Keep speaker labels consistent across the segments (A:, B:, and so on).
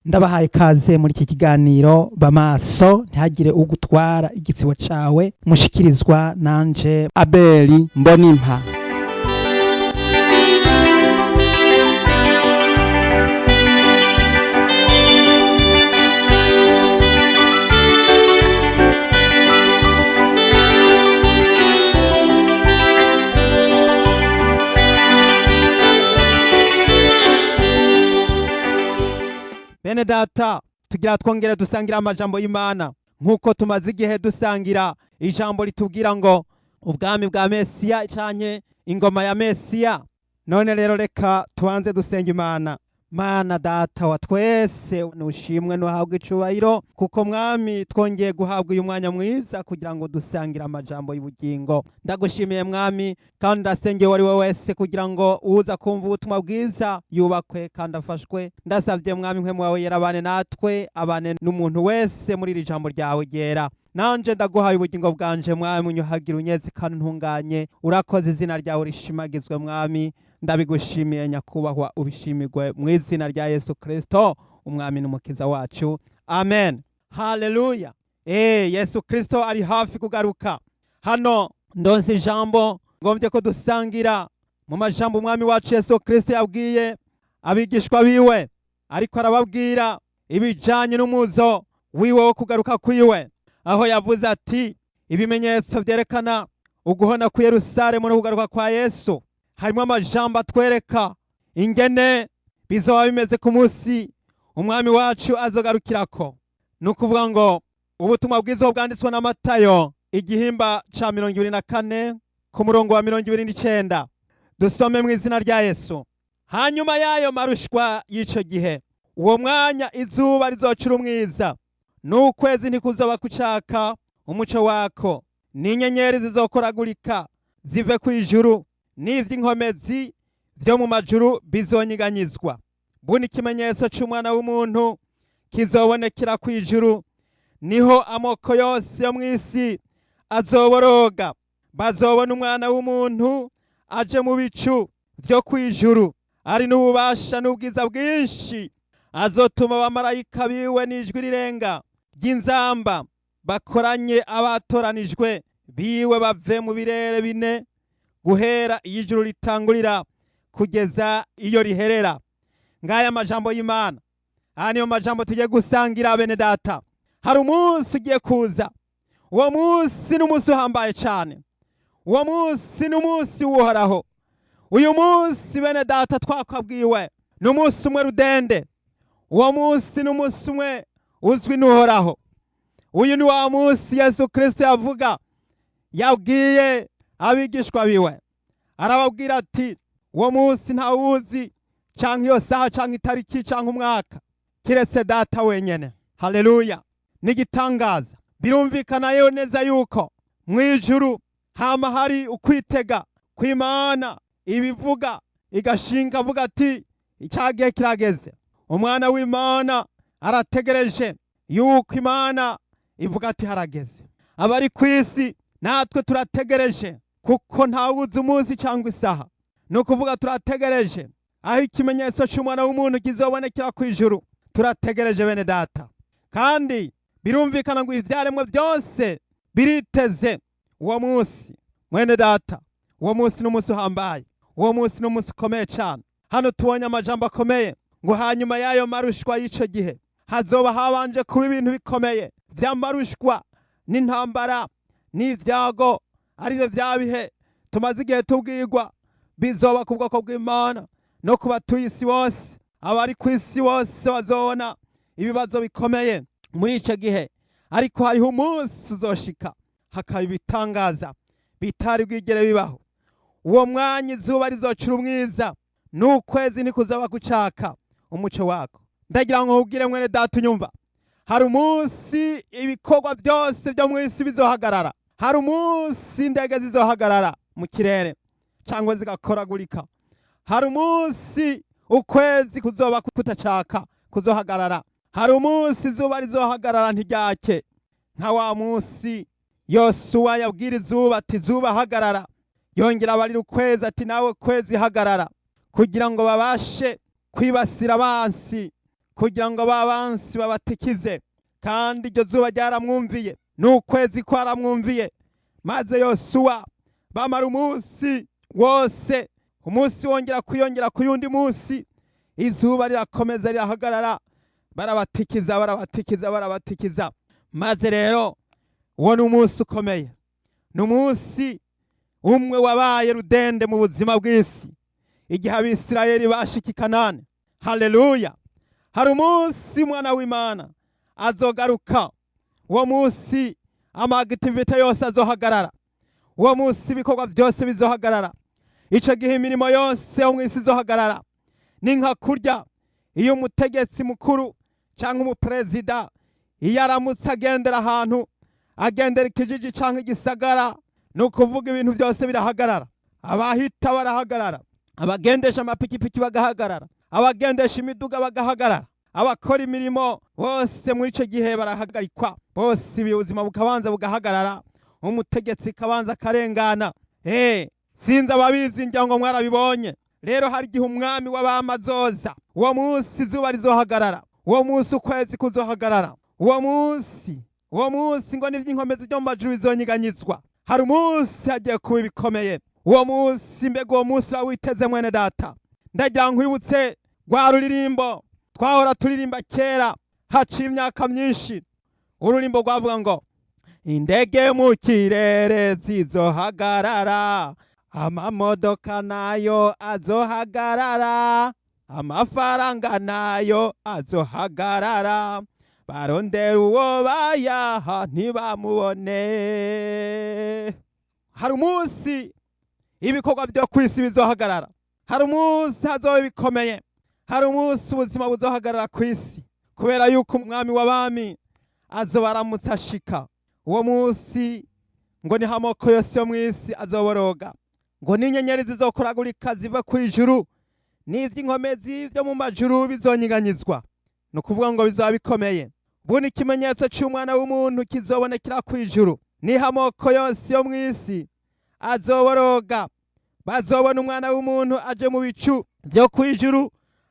A: Ndabahaye kaze muri iki kiganiro Bamaso ntihagire ugutwara igitsibo cawe, mushikirizwa nanje Abeli Mbonimpa. Bene data, tugira twongere dusangira amajambo y'Imana nk'uko tumaze igihe dusangira ijambo ritubwira ngo ubwami bwa Mesiya canke ingoma ya Mesiya. None rero reka tubanze dusenga Imana. Mana data wa twese, nushimwe nuhabwe icubahiro, kuko mwami twongeye guhabwa uyu mwanya mwiza kugira ngo dusangire amajambo y'ubugingo. Ndagushimiye mwami, kandi ndasengeye uwo ari we wese kugira ngo uza kumva ubutumwa bwiza yubakwe kandi afashwe. Ndasabye mwami mpwemu wawe yera abane natwe, abane n'umuntu wese muri iri jambo ryawe ryera. Nanje ndaguhaye ubugingo bwanje mwami, unyuhagire unyeze kandi untunganye. Urakoze, izina ryawe rishimagizwe mwami. Ndabigushimiye nyakubahwa, ubishimirwe mu izina rya Yesu Kristo umwami n'umukiza wacu, amen. Haleluya. Yesu Kristo ari hafi kugaruka. Hano ndonse ijambo ngombye ko dusangira mu majambo umwami wacu Yesu Kristo yabwiye abigishwa biwe, ariko arababwira ibijanye n'umuzo wiwe wo kugaruka kwiwe, aho yavuze ati ibimenyetso vyerekana uguhona ku Yerusalemu no kugaruka kwa Yesu. Harimo amajambo atwereka ingene bizoba bimeze ku munsi umwami wacu azogarukirako. Ni ukuvuga ngo ubutumwa bwiza bwanditswe na Matayo igihimba ca 24 ku murongo wa 29. Dusome mu izina rya Yesu. Hanyuma y'ayo marushwa y'ico gihe, uwo mwanya izuba rizocura umwiza, n'ukwezi ntikuzoba kucaka umuco wako, n'inyenyeri zizokoragurika zive ku ijuru, n'ivy'inkomezi vyo mu majuru bizonyiganyizwa. Buni ikimenyetso c'umwana w'umuntu kizobonekera ku ijuru, niho amoko yose yo mw'isi azoboroga. Bazobona umwana w'umuntu aje mu bicu vyo ku ijuru, ari n'ububasha n'ubwiza bwinshi. Azotuma abamarayika biwe n'ijwi rirenga ry'inzamba, bakoranye abatoranijwe biwe bave mu birere bine, guhera iyo ijuru ritangurira kugeza iyo riherera. Ngaya amajambo y'Imana. Aha niyo majambo tugiye gusangira bene data. Hari umunsi ugiye kuza. Uwo munsi ni umunsi uhambaye cyane. Uwo munsi ni umunsi w'Uhoraho. Uyu munsi bene data twakwabwiwe ni umunsi umwe rudende. Uwo munsi ni umunsi umwe uzwi n'Uhoraho. Uyu ni wa munsi Yesu Kristo yavuga, yabwiye abigishwa biwe, arababwira ati uwo munsi ntawuzi, canke iyo saha, canke itariki, canke umwaka, kiretse data wenyene. Haleluya. N'igitangaza. Birumvikana yo neza yuko mw'ijuru hama hari ukwitega kw'Imana, ibivuga igashinga avuga ati icagihe kirageze. Umwana w'Imana arategereje yuko Imana ivuga ati harageze. Abari ku isi natwe turategereje, kuko ntawuzi umunsi cyangwa isaha. Ni ukuvuga turategereje aho ikimenyetso cy'umwana w'umuntu kizobonekera ku ijuru. Turategereje bene data. Kandi birumvikana ngo ivyaremwe byose biriteze uwo munsi. Mwene data, uwo munsi ni umunsi uhambaye. Uwo munsi ni umunsi ukomeye cyane. Hano tubonye amajambo akomeye ngo hanyuma y'ayo marushwa y'ico gihe hazoba habanje kuba ibintu bikomeye vy'amarushwa n'intambara n'ivyago, arivyo vya bihe tumaze igihe tubwirwa bizoba ku bwoko bw'Imana no ku batuye isi bose. Abari ku isi bose bazobona ibibazo bikomeye muri ico gihe, ariko hariho umunsi uzoshika hakaba ibitangaza bitari bwigere bibaho. Uwo mwanya izuba rizocura umwiza, n'ukwezi ntikuzoba gucaka umuco wako. Ndagira ngo nkubwire mwene data unyumva, hari umunsi ibikorwa byose byo mu isi bizohagarara. Hari umunsi indege zizohagarara mu kirere cyangwa zigakoragurika. Hari umunsi ukwezi kuzoba kutacaka, kuzohagarara. Hari umunsi izuba rizohagarara ntiryake, nka wa munsi Yosuwa yabwira izuba ati zuba hagarara, yongera abarira ukwezi ati nawe kwezi hagarara, kugira ngo babashe kwibasira abansi. Kugira ngo ba bansi babatikize. Kandi iryo zuba ryaramwumviye, n'ukwezi kwaramwumviye. Maze Yosuwa bamara umunsi wose, umunsi wongera kwiyongera ku yundi munsi, izuba rirakomeza rirahagarara, barabatikiza, barabatikiza, barabatikiza. Maze rero uwo ni umunsi ukomeye, ni umunsi umwe wabaye rudende mu buzima bw'isi, igihe Abisirayeli bashika i Kanani. Haleluya! Hari umunsi Umwana w'Imana azogaruka. Uwo munsi ama activités yose azohagarara, uwo munsi ibikorwa byose bizohagarara. Ico gihe imirimo yose yo mu isi izohagarara. Ni nka kurya iyo umutegetsi mukuru cyangwa umuperezida, iyo aramutse agendera ahantu, agendera ikijiji cyangwa igisagara, ni ukuvuga ibintu byose birahagarara. Abahita barahagarara, abagendesha amapikipiki bagahagarara, abagendesha imiduga bagahagarara, abakora imirimo bose muri icyo gihe barahagarikwa bose, ubuzima bukabanza bugahagarara, umutegetsi kabanza akarengana. Sinzi ababizi, ngira ngo mwarabibonye. Rero hari igihe Umwami w'abami azoza. Uwo munsi izuba rizohagarara, uwo munsi ukwezi kuzohagarara, uwo munsi ngo n'ivy'inkomezi byo mu majuru bizonyiganyizwa. Hari umunsi hagiye kuba ibikomeye. Uwo munsi, mbega uwo munsi witeze, mwene data? Ndagira nkwibutse rwa ruririmbo twahora turirimba kera, haciye imyaka myinshi. Ururimbo rwavuga ngo: "Indege mu kirere zizohagarara, amamodoka nayo azohagarara, amafaranga nayo azohagarara, barondera uwo bayaha ntibamubone." Hari umunsi ibikorwa byo ku isi bizohagarara, hari umunsi hazoba bikomeye, hari umunsi ubuzima buzohagarara ku isi, kubera yuko Umwami w'abami azoba aramutse ashika. Uwo munsi ngo niho amoko yose yo mu isi azoboroga, ngo n'inyenyeri zizokuragurika ziva ku ijuru, n'ivy'inkomezi vyo mu majuru bizonyiganyizwa. Ni ukuvuga ngo bizoba bikomeye. Buno ikimenyetso c'Umwana w'umuntu kizobonekera ku ijuru, niho amoko yose yo mu isi azoboroga, bazobona Umwana w'umuntu aje mu bicu vyo ku ijuru,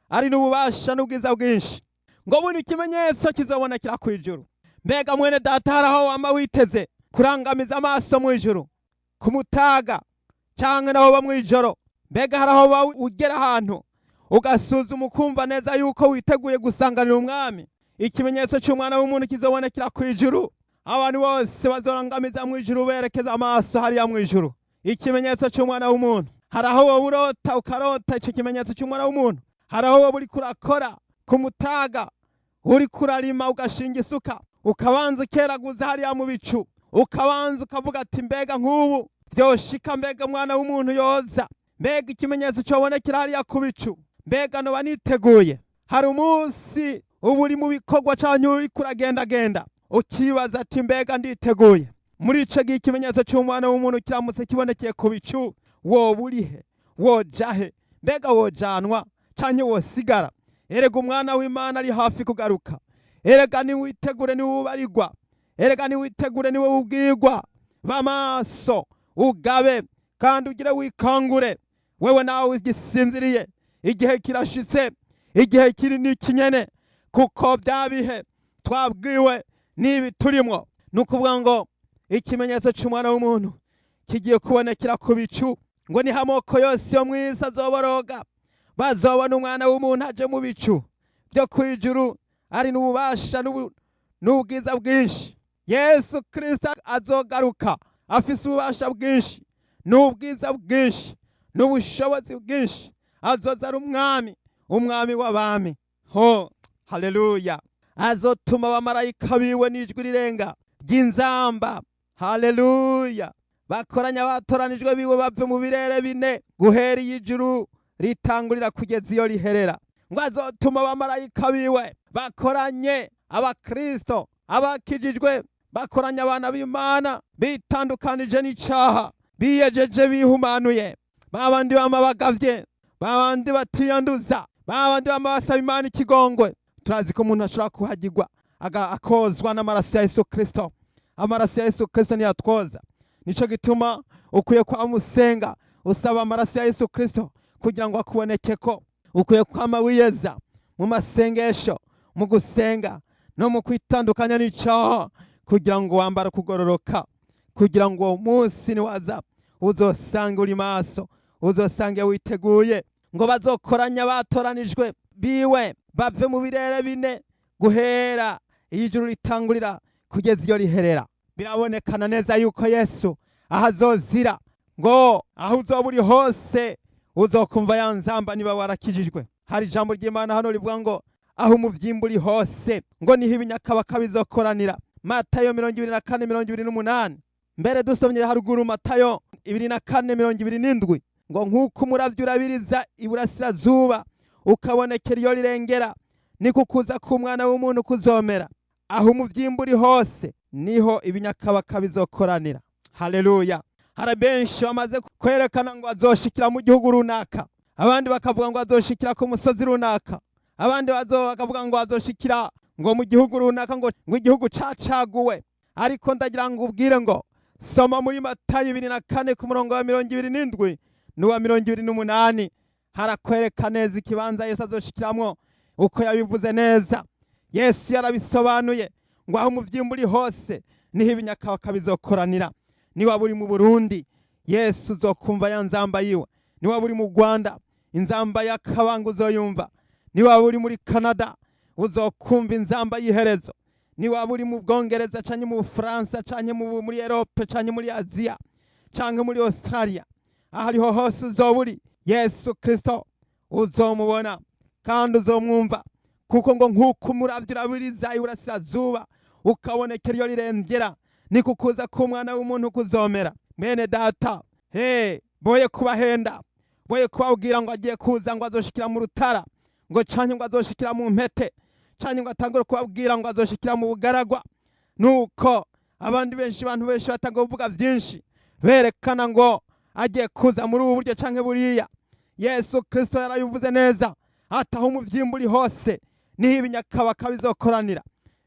A: ari n'ububasha n'ubwiza bwinshi. Ngo buno ikimenyetso kizobonekera ku ijuru. Mbega mwene data, hari aho wama witeze kurangamiza amaso mu ijuru ku mutaga, canke naho ba mw'ijoro? Mbega hari aho ugera ahantu ugasuzuma, ukumva neza yuko witeguye gusanganira Umwami? Ikimenyetso c'Umwana w'umuntu kizobonekera ku ijuru, abantu bose bazorangamiza mu ijuru, berekeza amaso hariya mu ijuru. Ikimenyetso c'Umwana w'umuntu. Hari aho wowe urota, ukarota ico kimenyetso c'Umwana w'umuntu? Hari aho wowe uriko urakora ku mutaga, uriko urarima, ugashinga isuka, ukabanza ukeraguza hariya mu bicu, ukabanza ukavuga ati: "Mbega nk'ubu vyoshika, mbega Umwana w'umuntu yoza, mbega ikimenyetso cobonekera hariya ku bicu, mbega noba niteguye?" Hari umunsi uba uri mu bikorwa canke uriko uragendagenda, ukibaza ati: "Mbega nditeguye?" Muri ico gihe ikimenyetso c'Umwana w'umuntu kiramutse kibonekeye ku bicu, woba urihe? Wojahe? Mbega wojanwa canke wosigara? Erega Umwana w'Imana ari hafi kugaruka. Erega niwitegure, niwe ubarirwa. Erega niwitegure, niwe ubwirwa. Bamaso, ugabe kandi ugire wikangure, wewe nawe ugisinziriye. Igihe kirashitse, igihe kiri ni kinyene, kuko bya bihe twabwiwe n'ibi turimwo. Ni ukuvuga ngo ikimenyetso c'Umwana w'umuntu kigiye kubonekera ku bicu, ngo niho amoko yose yo mu isi azoboroga, bazobona Umwana w'umuntu aje mu bicu byo ku ijuru, ari n'ububasha n'ubwiza bwinshi. Yesu Kristo azogaruka afise ububasha bwinshi n'ubwiza bwinshi n'ubushobozi bwinshi. Azoza ari Umwami, Umwami w'abami. Ho haleluya! Azotuma abamarayika biwe n'ijwi rirenga ry'inzamba, haleluya, bakoranya abatoranijwe biwe bave mu birere bine, guhera iyo ijuru ritangurira kugeza iyo riherera. Ngo azotuma abamarayika biwe bakoranye abakristo, abakijijwe, bakoranye abana b'Imana bitandukanije n'icaha, biyejeje, bihumanuye, babandi bama bagavye, babandi batiyanduza, babandi bama basaba Imana ikigongwe. Turazi ko umuntu ashobora kuhagirwa, akozwa n'amaraso ya Yesu Kristo. Amaraso ya Yesu Kristo ntiyatwoza. Nico gituma ukwiye kwamusenga, usaba amaraso ya Yesu Kristo kugira ngo akubonekeko. Ukwiye kwama wiyeza mu masengesho. Mu gusenga no mu kwitandukanya n'icaha, kugira ngo wambare kugororoka, kugira ngo uwo munsi niwaza uzosange uri maso, uzosange witeguye. Ngo bazokoranya batoranijwe biwe bave mu birere bine, guhera iyo ijuru ritangurira kugeza iyo riherera. Birabonekana neza yuko Yesu aho azozira, ngo aho uzoba uri hose uzokumva ya nzamba niba warakijijwe. Hari ijambo ry'Imana hano rivuga ngo aho umuvyimba uri hose, ngo niho ibinyakabaka bizokoranira. Matayo 24:28. Mbere dusomye haruguru Matayo 24:27, ngo nk'uko umuravyo urabiriza iburasirazuba ukabonekera iyo rirengera, niko kuza k'Umwana w'umuntu kuzomera. Aho umuvyimba uri hose niho ibinyakabaka bizokoranira. Haleluya! Hari benshi bamaze kwerekana ngo azoshikira mu gihugu runaka, abandi bakavuga ngo azoshikira ku musozi runaka, abandi bakavuga ngo azoshikira ngo mu gihugu runaka, ngo igihugu cacaguwe. Ariko ndagira ngo ubwire ngo soma muri Matayo 24 ku murongo wa 27 n'uwa 28, harakwereka neza ikibanza Yesu azoshikiramwo uko yabivuze neza. Yesu yarabisobanuye ngo aho umuvyimba uri hose niho ibinyakabaka bizokoranira. Niwaba uri mu Burundi, Yesu uzokumva ya nzamba yiwe. Niwaba uri mu Rwanda, inzamba y'akabanga uzoyumva. Niwaba uri muri Canada, uzokumva inzamba y'iherezo. Niwaba uri mu Bwongereza canke mu Bufaransa canke muri Europe canke muri Aziya canke muri Australia, aho ariho hose uzoba uri, Yesu Kristo uzomubona kandi uzomwumva, kuko ngo nk'uko umuravyo urabiriza iburasirazuba ukabonekera iyo rirengera, niko kuza k'Umwana w'umuntu kuzomera. Mwene data, he boye kubahenda, boye kubabwira ngo agiye kuza, ngo azoshikira mu Rutara, ngo canke ngo azoshikira mu Mpete, canke ngo atangure kubabwira ngo azoshikira mu bugaragwa. Nuko abandi benshi, abantu benshi batanga kuvuga vyinshi berekana ngo agiye kuza muri ubu buryo canke buriya. Yesu Kristo yarabivuze neza ati aho umuvyimba uri hose niho ibinyakabaka bizokoranira.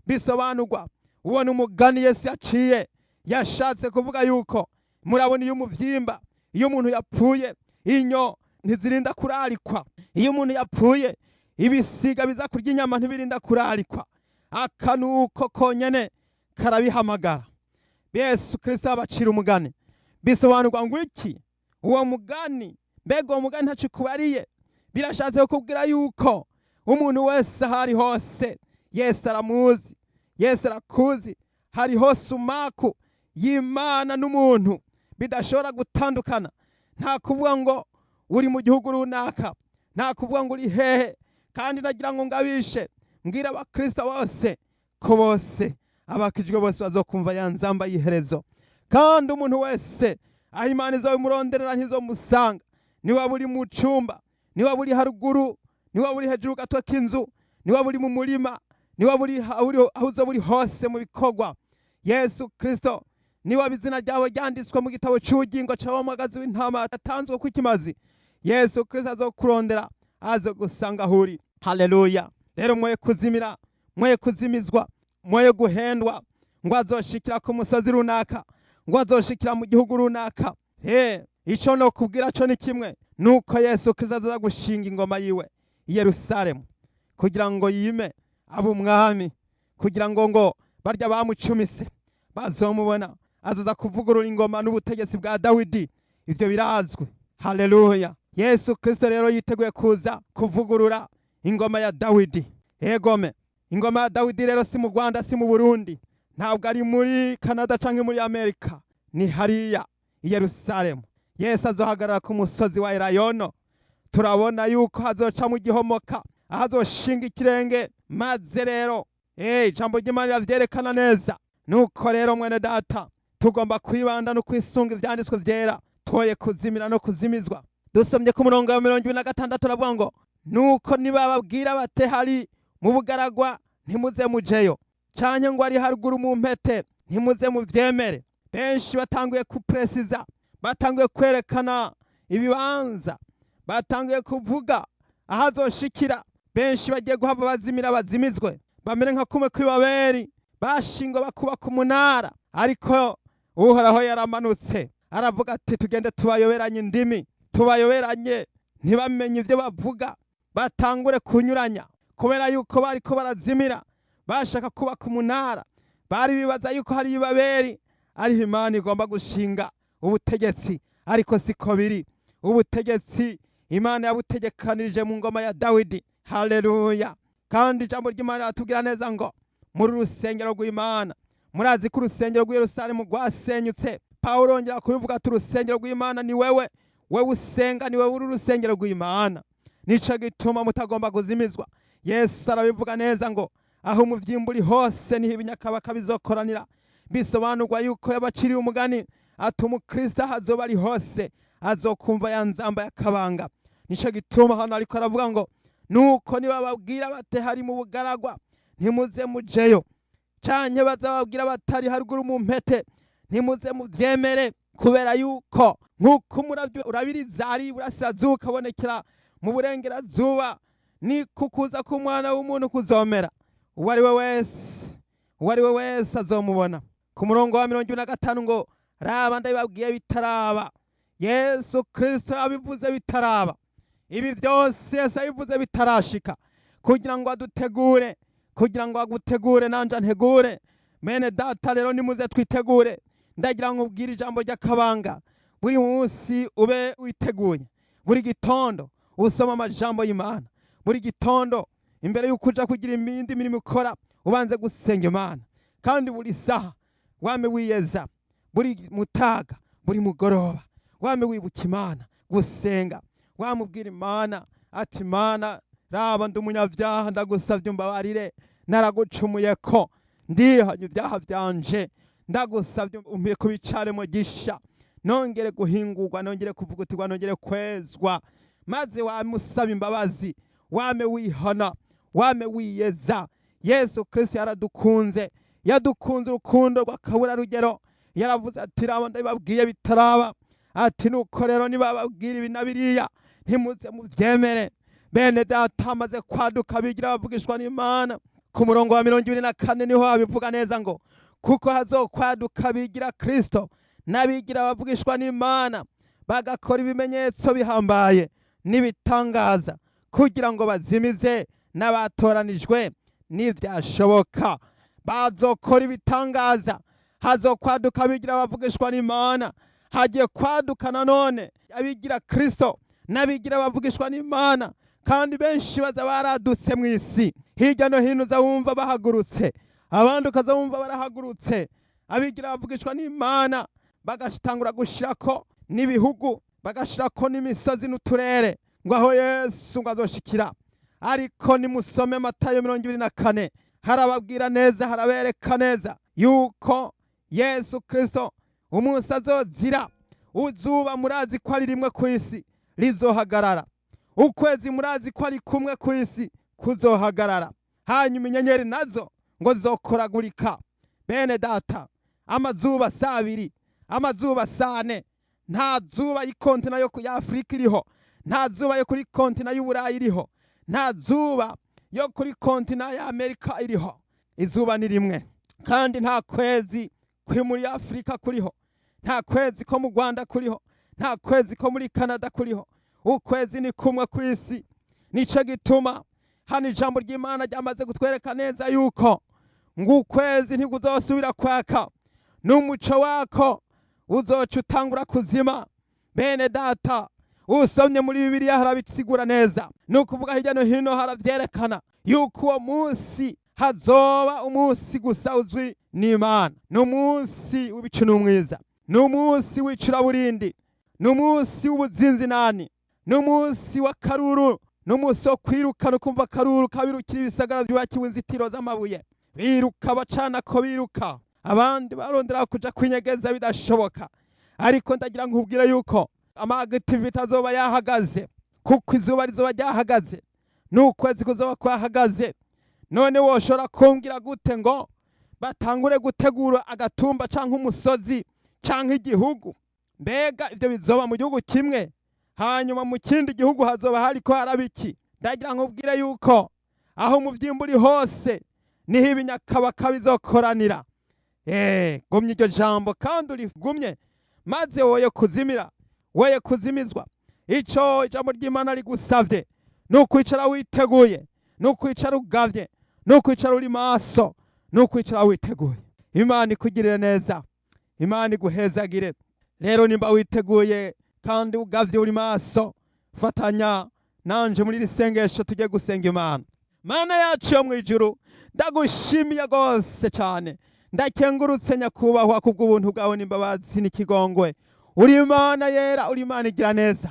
A: Bisobanurwa uwo ni umugani Yesu yaciye, yashatse kuvuga yuko murabona iyo umuvyimba, iyo umuntu yapfuye, inyo ntizirinda kurarikwa. Iyo umuntu yapfuye, ibisiga biza kurya inyama ntibirinda kurarikwa, akanuko konyene karabihamagara. Yesu Kristo abacira umugani. Bisobanurwa ngo iki uwo mugani? Mbega uwo mugani ntaco ukubariye? Birashatse kukubwira yuko umuntu wese aho ari hose Yesu aramuzi, Yesu arakuzi. Hari hose umaku y'Imana n'umuntu bidashobora gutandukana. Nta kuvuga ngo uri mu gihugu runaka, nta kuvuga ngo uri hehe. Kandi nagira ngo ngabishe, mbwira abakristo bose ko bose abakijwe bose bazokumva ya nzamba y'iherezo. Kandi umuntu wese aho Imana izobimuronderera ntizomusanga. Niwaba uri mu cumba, niwaba uri haruguru, niwaba uri hejuru gatwe k'inzu, niwaba uri mu murima, niwaba uri aho uzoba uri hose mu bikorwa, Yesu Kristo, niwaba izina ryawe ryanditswe mu gitabo c'ubugingo c'abamagazi w'intama yatanzwe ku ikimazi, Yesu Kristo azokurondera, azogusanga aho uri. Haleluya! Rero mwoye kuzimira, mwoye kuzimizwa, mwoye guhendwa ngo azoshikira ku musozi runaka, ngo azoshikira mu gihugu runaka. He ico no kubwira co ni kimwe, nuko Yesu Kristo azoza gushinga ingoma yiwe i Yerusalemu kugira ngo yime abe umwami, kugira ngo barya bamucumise bazomubona. Azoza kuvugurura ingoma n'ubutegetsi bwa Dawidi, ivyo birazwi. Haleluya! Yesu Kristo rero yiteguye kuza kuvugurura ingoma ya Dawidi. Egome, ingoma ya Dawidi rero si mu Rwanda, si mu Burundi, ntabwo ari muri Canada canke muri Amerika, ni hariya i Yerusalemu. Yesu azohagarara ku musozi wa Elayono. Turabona yuko hazoca mu gihomoka aho azoshinga ikirenge. Maze rero ijambo ry'Imana riravyerekana neza. Nuko rero mwene data, tugomba kwibanda no kwisunga ivyanditswe vyera, twoye kuzimira no kuzimizwa. Dusomye ku murongo wa 26, aravuga ngo nuko nibababwira bate hari mu bugaragwa, ntimuze mujeyo, canke ngo ari haruguru mu mpete, ntimuze muvyemere. Benshi batanguye kupresiza, batanguye kwerekana ibibanza, batanguye kuvuga aho azoshikira. Benshi bagiye guhava bazimira, bazimizwe, bamere nka kumwe kw'ibaberi bashingwa bakubaka umunara, ariko Uhoraho yaramanutse aravuga ati tugende tubayoberanye indimi, tubayoberanye ntibamenye ivyo bavuga, batangure kunyuranya. Kubera yuko bariko barazimira, bashaka kubaka umunara, bari bibaza yuko hari Ibabeli ariho Imana igomba gushinga ubutegetsi, ariko siko biri. Ubutegetsi Imana yabutegekanirije mu ngoma ya Dawidi. Haleluya! Kandi ijambo ry'Imana riratubwira neza ngo muri urusengero rw'Imana, murazi ko urusengero rw'i Yerusalemu rwasenyutse. Pawulo yongera kubivuga ati urusengero rw'Imana ni wewe, wewe usenga ni wewe uri urusengero rw'Imana, nico gituma mutagomba kuzimizwa. Yesu arabivuga neza ngo aho umuvyimba uri hose niho ibinyakabaka bizokoranira. Bisobanurwa yuko yabaciriye umugani ati umukristo aho azoba ari hose azokumva ya nzamba y'akabanga. Nico gituma hano ariko aravuga ngo nuko nibababwira bate hari mu bugaragwa, ntimuze mujeyo, canke bazababwira batari haruguru mu mpete, ntimuze muvyemere. Kubera yuko nk'uko umuravyo urabiriza ari iburasirazuba ukabonekera mu burengerazuba, niko ukuza k'umwana w'umuntu kuzomera. Uwo ari we wese, uwo ari we wese azomubona. Ku murongo wa 25 ngo raba ndabibabwiye bitaraba. Yesu Kristo yabivuze bitaraba. Ibi byose Yesu yabivuze bitarashika, kugira ngo adutegure, kugira ngo agutegure nanje antegure. Mene data, rero nimuze twitegure. Ndagira ngo ubwire ijambo ry'akabanga: buri munsi ube witeguye, buri gitondo usoma amajambo y'Imana, buri gitondo imbere y'uko uja kugira iyindi mirimo ukora ubanze gusenga Imana, kandi buri saha wame wiyeza, buri mutaga, buri mugoroba wame wibuka Imana, gusenga, wamubwira Imana ati Imana, raba ndi umunyabyaha, ndagusabye umbabarire, naragucumuye ko ndihanye ibyaha byanje, ndagusabye umpe kubicaremo gisha, nongere guhingurwa, nongere kuvugutirwa, nongere kwezwa. Maze wamusaba imbabazi, wame wihana, wame wiyeza. Yesu Kristo yaradukunze, yadukunze urukundo rw'akaburarugero. Yaravuze ati raba ndabibabwiye bitaraba, ati nuko rero nibababwira ibi na biriya ntimuze mubyemere. Bene data, amaze kwaduka bigira bavugishwa n'Imana. Ku murongo wa 24 niho abivuga neza ngo kuko hazokwaduka bigira Kristo n'abigira bavugishwa n'Imana, bagakora ibimenyetso bihambaye n'ibitangaza, kugira ngo bazimize n'abatoranijwe nivyashoboka. Bazokora ibitangaza, hazokwaduka abigira bavugishwa n'Imana. Hagiye kwaduka nanone abigira Kristo n'abigira bavugishwa n'Imana, kandi benshi baza baradutse mu isi. Hirya no hino uza wumva bahagurutse, abandi ukaza wumva barahagurutse, abigira bavugishwa n'Imana, bagatangura gushirako n'ibihugu, bagashirako n'imisozi n'uturere, ngo aho Yesu ngo azoshikira. Ariko nimusome Matayo 24, harababwira neza, harabereka neza yuko Yesu Kristo umunsi azozira, uzuba murazi ko ari rimwe ku isi rizohagarara, ukwezi murazi ko ari kumwe ku isi kuzohagarara, hanyuma inyenyeri nazo ngo zizokoragurika. Bene data, amazuba si abiri, amazuba si ane. Nta zuba y'ikontina yo ya Afurika iriho, nta zuba yo kuri kontina y'Uburayi iriho, nta zuba yo kuri kontina ya Amerika iriho. Izuba ni rimwe. Kandi nta kwezi kuri muri Afurika kuriho, nta kwezi ko mu Rwanda kuriho, nta kwezi ko muri Canada kuriho. Ukwezi ni kumwe ku isi. Nico gituma hano ijambo ry'Imana ryamaze kutwereka neza yuko ngo ukwezi ntikuzosubira kwaka, n'umuco wako uzoca utangura kuzima. Bene data, usomye muri Bibiliya harabisigura neza, ni ukuvuga hirya no hino haravyerekana yuko uwo munsi hazoba umunsi gusa uzwi n'Imana. Ni umunsi w'ibicu n'umwiza, ni umunsi w'icuraburindi, ni umunsi w'ubuzinzinani, ni umunsi w'akaruru, ni umunsi wo kwirukana, ukumva akaruru kabirukira ibisagara byubakiwe inzitiro z'amabuye, biruka bacanako, biruka, abandi barondera kuja kwinyegeza bidashoboka. Ariko ndagira ngo nkubwire yuko ama activités azoba yahagaze, kuko izuba rizoba ryahagaze n'ukwezi kuzoba kwahagaze. None woshobora kumbwira gute ngo batangure gutegura agatumba canke umusozi canke igihugu? Mbega ivyo bizoba mu gihugu kimwe, hanyuma mu kindi gihugu hazoba hariko haraba iki? Ndagira ngo ubwire yuko aho umuvyimba uri hose niho ibinyakabaka bizokoranira. Gumya iryo jambo kandi urigumye, maze woye kuzimira, woye kuzimizwa. Ico ijambo ry'Imana rigusavye ni ukwicara witeguye. Ni ukwicara ugavye, ni ukwicara uri maso, ni ukwicara witeguye. Imana ikugirire neza, Imana iguhezagire. Rero nimba witeguye kandi ugavye, uri maso, fatanya nanje muri iri sengesho tujye gusenga Imana. Mana yacu yo mu ijuru, ndagushimiye rwose cyane, ndakengurutse nyakubahwa kubw'ubuntu bwawe n'imbabazi n'ikigongwe. Uri Imana yera, uri Imana igira neza.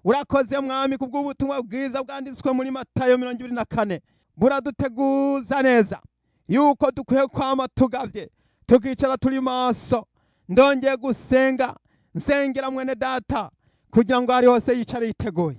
A: Urakoze Mwami kubw'ubutumwa bwiza bwanditswe muri Matayo 24, buraduteguza neza yuko dukwiye kwama tugavye, tukicara turi maso. Ndongeye gusenga, nsengera mwene data kugira ngo ari hose yicare yiteguye,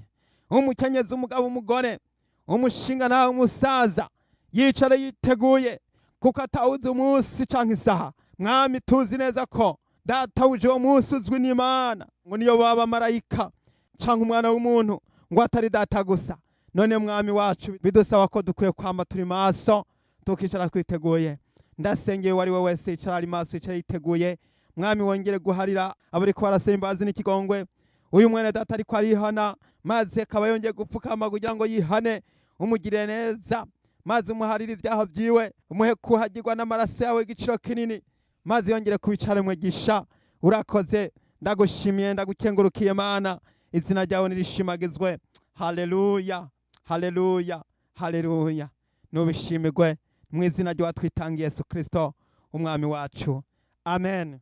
A: umukenyezi, umugabo, umugore, umushinga nawe, umusaza, yicare yiteguye, kuko atawuzi umunsi canke isaha. Mwami, tuzi neza ko data uje uwo munsi uzwi n'Imana, ngo niyo baba marayika canke umwana w'umuntu, ngo atari data gusa. None Mwami wacu, bidusaba ko dukwiye kwama turi maso, tukicara twiteguye. Ndasengeye uwo ari we wese yicara ari maso, yicara yiteguye. Mwami, wongere guharira abariko barasaba imbabazi n'ikigongwe. Uyu mwene data ariko arihana, maze akaba yongeye gupfukama kugira ngo yihane, umugirire neza, maze umuharire ibyaha byiwe, umuhe kuhagirwa n'amaraso yawe igiciro kinini, maze yongere kubicara mwigisha. Urakoze, ndagushimiye, ndagukengurukiye Mana, izina ryawe nirishimagizwe. Haleluya, haleluya, haleluya! Nubishimirwe mu izina ry'uwatwitangiye, Yesu Kristo umwami wacu, amen.